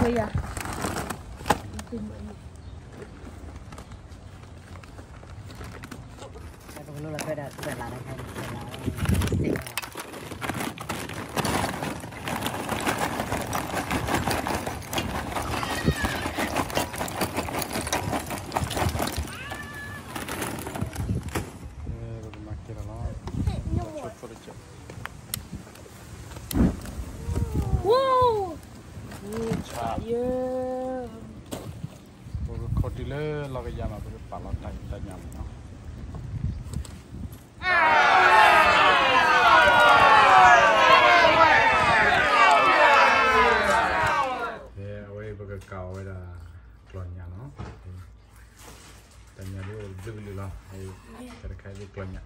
ကယၤ ပကခီတုၤလၢလီၢ်ကယၤမး ပကပာ်လီၤတၢ်ညၣ်မးနီၤ. အဝဲပကကးအီၤဝဲဒၣ် ကျီၢ်ညၣ်နီၤ. တၢ်ညၣ်ဒ်အိၣ်ဘျုးကလုာ်လီၤ. တၢ်တခါဒ်ကျီၢ်ညၣ် ဂ့ၤ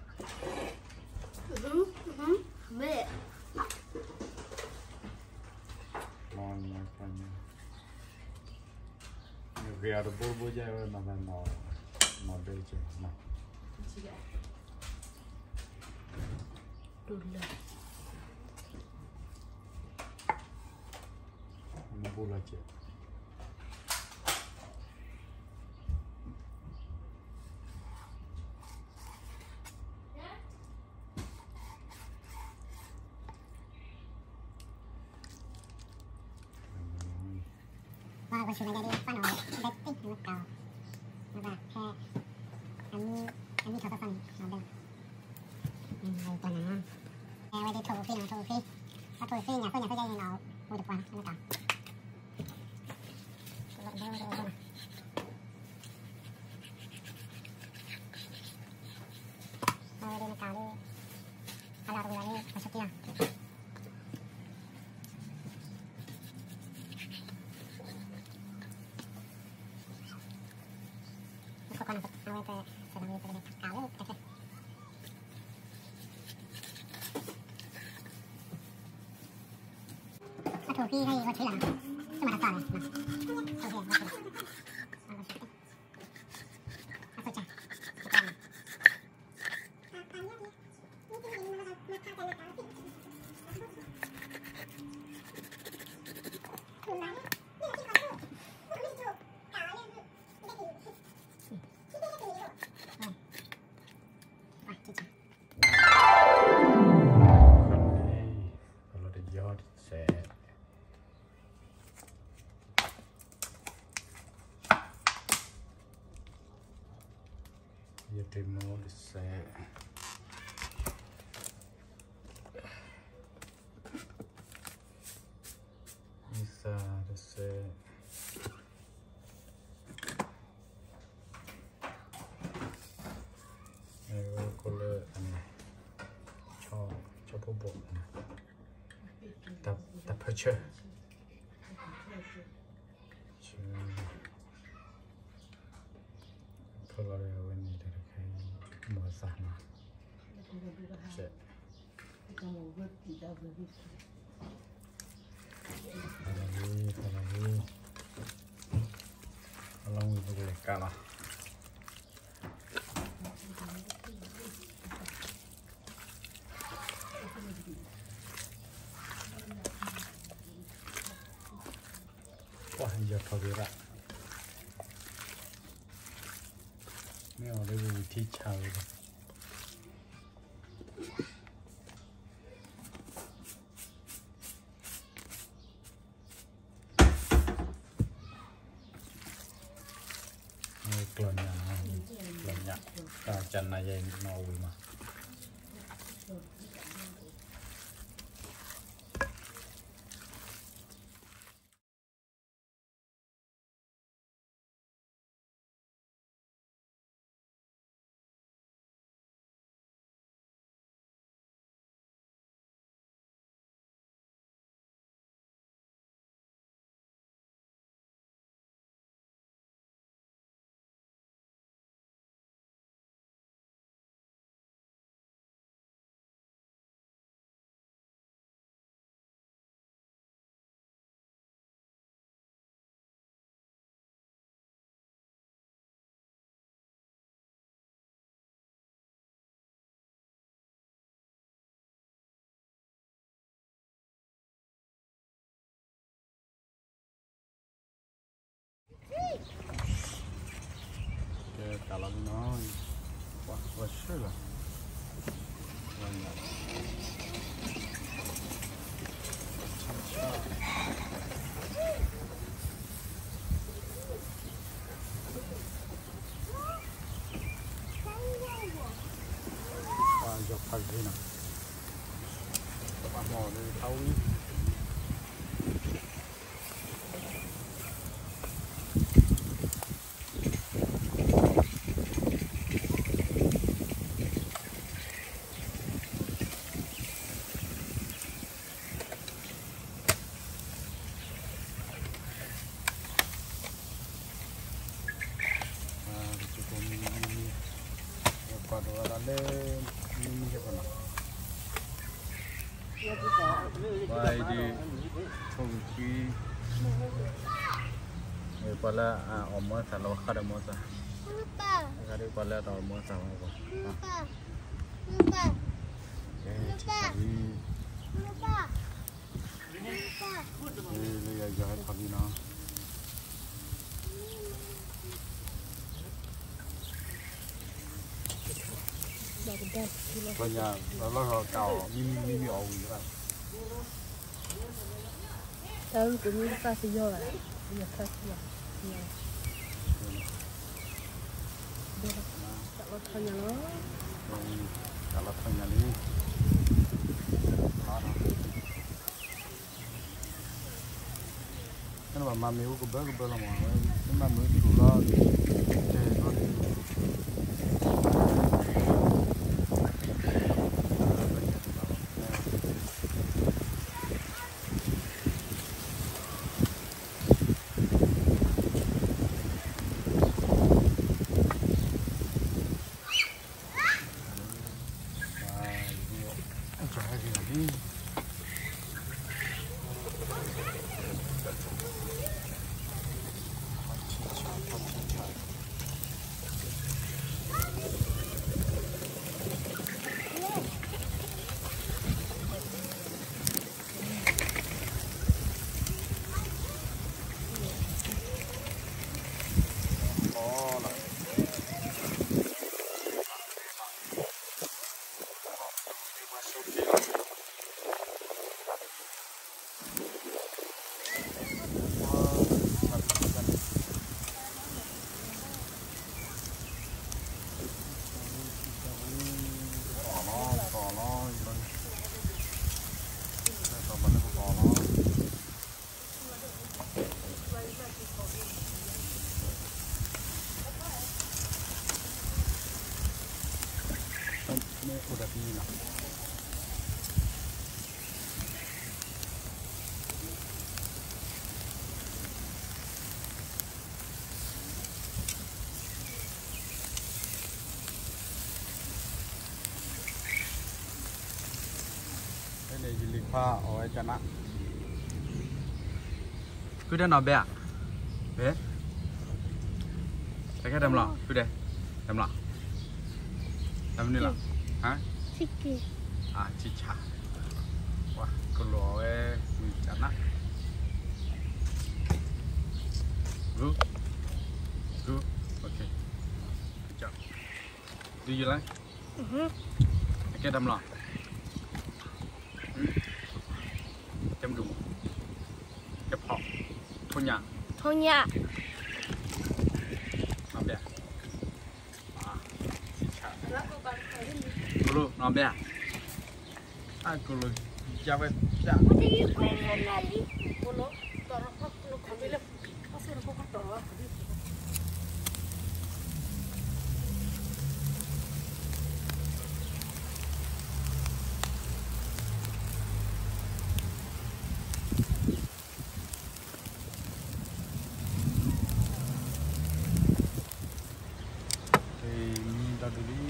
အီၤတဘိတဘိ ကဲဝဲမၤသးနီၢ်ဒဲကဲနီၤ. မ့ၢ်ဘူလီၤကဲ ပှၤကဆူၣ်လၢယၤဒ်ပှၤနီၢ်ဒဲတ့ၢ်နကၤအီၤ နဘၣ်ဖဲ အမံၤထီၣ်သီသီန့ၣ် နီၢ်ဒဲ တၢ်နၤနီၤ အဝဲဒ်ထိၣ်အိၣ်ဖှံနီၤ ထိၣ်အိၣ်ဖှံ အထိၣ်အိၣ်ဖှံညၣ်သိညၣ်သိယဲအံၤနီၤ အိၣ်တပှၢ်နကၤ အဝဲဒ်နကၤလၢ အလီၤတဝံၤလီၤန့ၣ် အဆၢက့ၤလီၤ အခိၣ်ကီၢ်န့ၣ် အဝဲပစၢၤလီၤဝံၤပကလဲၤကၤလၢတၢ်ခဲ အထိၣ်ဖံဟဲအံၤဝဲထံလီၤ တမၤတတီၤလဲၣ် ထိၣ်ဖံဝဲထံလီၤ အခိၣ်ကၢ် ပလီၤတယီတစဲး ယတ့မိၢ်တစဲး မံသးတစဲး အဝဲကိးလၢ ဆီဖိဘိၣ် တၢ်ဖၢဆၢ ဆၢ ဖၢလီၤအဝဲန့ၣ်တခါ မၤသးနီၤ ဆဲး ဖၢလီၤလံ ဖၢလီၤလံ အလီၢ်ဝံၤပကလဲၤကၤလီၤ ပှၤယီၤထီၣ်က့ၤရၣ် မ့ၢ်အီၤလၢဝံၤထံဆါဝဲဒၣ် ကျီၢ်ညၣ်နီၤ ကျီၢ်ညၣ် တၢ်ကနၤယဲနီၤဝံၤမး လီၤလံနီၤ, ပှၤဆှၢလီၤ, ပှၤညၣ်လီၤ, ပှၤယီၤဖးဂ့ၤနီၤ, ပှၤမီၢ်လၢဖးဝံၤ ပှၤဒိးဝဲဒၣ်လၢ မံမံဟဲပနီၤ, ပှၤအံၤဒုး ဖိဂုၤခွံ, ပှၤလၢအအီၣ်မီၢ်သၣ်လီၤ ဃၣ်ဒီးမီၢ်သၣ်, ဃၣ်ဒီးပှၤလၢအတအီၣ်မီၢ်သၣ်မီၢ်ပှၤ, လၢ လၢယၤယီၤဟဲထီၣ်လံနီၤ, ပှၤညၣ်လီၤလီၤကးအီၤ မံမံမံမံအီၣ်ဝံၤဘၣ်, တၢ်ကမံတဖၣ်သယီၤဘၣ်, ယဖၣ်သယီၤ, တၢ်လီၤထီညါလီၤ, တၢ်လီၤထီညါလံ, မ့ၢ်ဘၣ်မၤမ့ၣ်အူကဘၢကဘၢလီၤမး, မ့ၢ်မၤမ့ၣ်အူထူၣ်လီၤ, တဲလီၤဒ် ဖဲန့ၣ် ယလံၤခွါအီၣ်ဝဲကနၣ်, ဃုဒဲနီၤဘဲဧါ, ဘဲ, တၢ်ခဲတမျီၤ ဃုဒဲ, တမျီၤ, တမနုၤလီၤ, ဟါ, အဆံဆါ, ပှၤကလိာ်အီၣ်ဝဲ မုၢ်ကနၣ်, ဂု, ဂု, okay, ကၠီ, do you like, တၢ်ခဲတမျီၤ, ကဲမဒူၣ်မး, ကဲဖီ, ထိညၣ်, ထိညၣ်, နီၢ်ဘဲ, ကလိာ်နီၢ်ဘဲ, အကလိာ်, ယဝဲ, မံဒီဒူၣ်လံ, ဒီး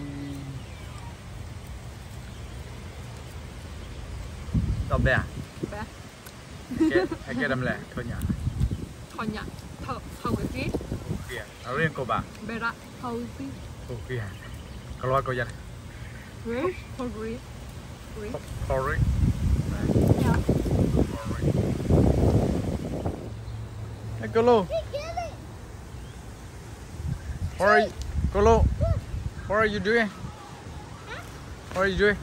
ဘဲ, ဟဲကဲတမလဲၣ်, ထိညၣ်, ထိညၣ်, ထိ, ထိဝံၤသံ, အရ့ကိးဘၣ်, ဘဲဒၣ်, ထိဝံၤသံ, ကလီကယၤ, ထိရ့, ထိရ့, ကလိာ်, ထိရ့, က Hello, what are you doing? What are you doing?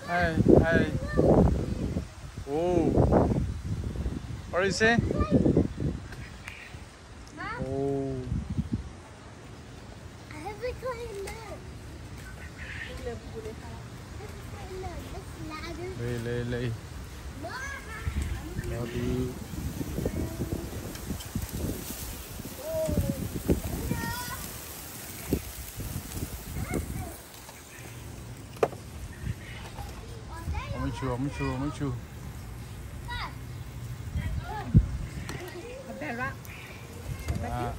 Hey, hey. Oh. What do you say? Oh. Lê, lê, lê. Đó đi. Ôi, mưa chua, mưa chua, mưa chua. Đó.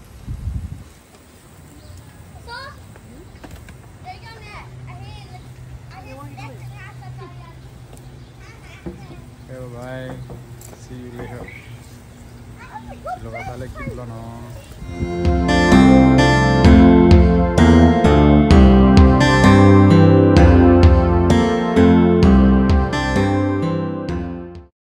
Okay, bye bye. See you later. Silo ka tale ki blo no.